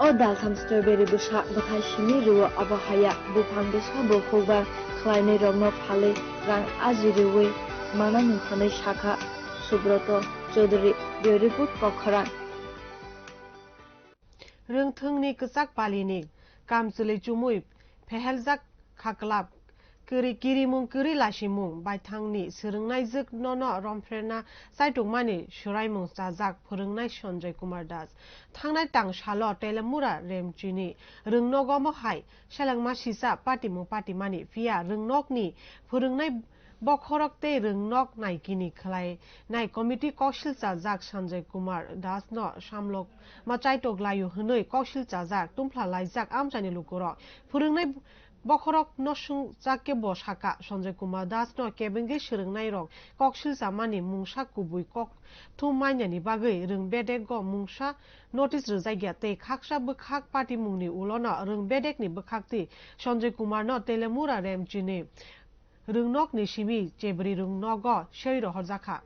O daltham strawberry bwsa bwthai simi rwo abo haya buphang bwsa bo hukbar khlainairokno phalwi rang aji rwwi manani hwnwi sakha Subroto Chaudhary, Bureau Report, Kokkhorang. Rwngthwngni kwchak palini kamchwlwi chumui pheheljak khaklap, kiri-, kirimung kwrwi lasimung baithangni swrwngnaijwk nono romphrenna chaitokmani swraimung chajak phwrwngnai Sanjay Kumar Das. Thangnai tang salo Telemura Remchini rwngnogo mohai selengma sisa patimung patimani, phiya rwngnokni phwrwngnai bokhorok tei rwngnok naikini khlainai committee koksil chajak Sanjay Kumar Das no samlok ma chaitok laio hwnwi koksil chajak, tumphla laijak amchaini lukurok. Phwrwngnai bokhorok no swngjak khe bo sakha, Sanjay Kumar Das no kebengwi swrwngnairok koksil chamani mungsa kubui kok thum mainani bagwi rwng bedek go mungsa notice rwjakya tei khaksa bwkhak patimungni ulono rwng bedekni bwkhaktwi Sanjay Kumar no Telemura Remchini rwngnokni simi chebri rwngnogo swi rohorjakha.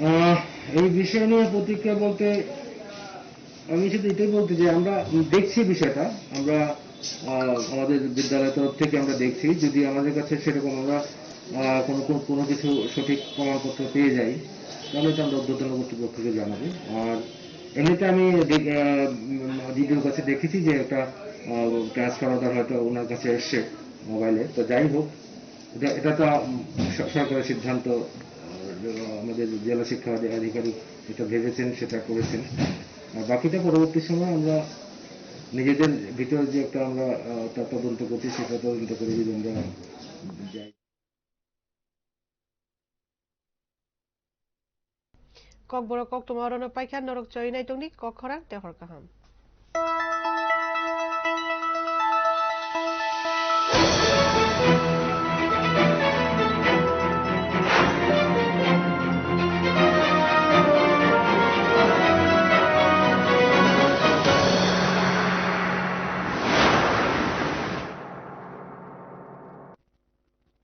আহ, এই বিষয় নিয়ে প্রতিক্রিয়া বলতে আমি শুধু এটাই বলতে চাই, আমরা দেখছি বিষয়টা, আমরা, আহ, আমাদের বিদ্যালয়ের তরফ থেকে আমরা দেখছি, যদি আমাদের কাছে সেরকম আমরা, আহ, কোনো, কোনো, কোনো কিছু সঠিক প্রমাণপত্র পেয়ে যাই, তাহলে তো আমরা ঊর্ধ্বতন কর্তৃপক্ষকে জানাবো। আর এমনিতে আমি দেখ-, আহ, উম, ডিডিওর কাছে দেখেছি যে একটা, আহ, ট্রান্সফার অর্ডার হয়তো ওনার কাছে এসছে মোবাইলে। তো যাই হোক, এটা, এটা তো, উম, স-, সরকারের সিদ্ধান্ত, আহ, আমাদের জেলা শিক্ষা অধি-, আধিকারিক যেটা ভেবেছেন সেটা করেছেন। আর বাকিটা পরবর্তী সময় আমরা নিজেদের ভিতরে যে একটা আমরা, আহ, তা-, তদন্ত করছি, সেটা তদন্ত করে যদি আমরা যাই। Kokborok koktwma orono paikha, norok choi naitongni kok khorang tei hor kaham.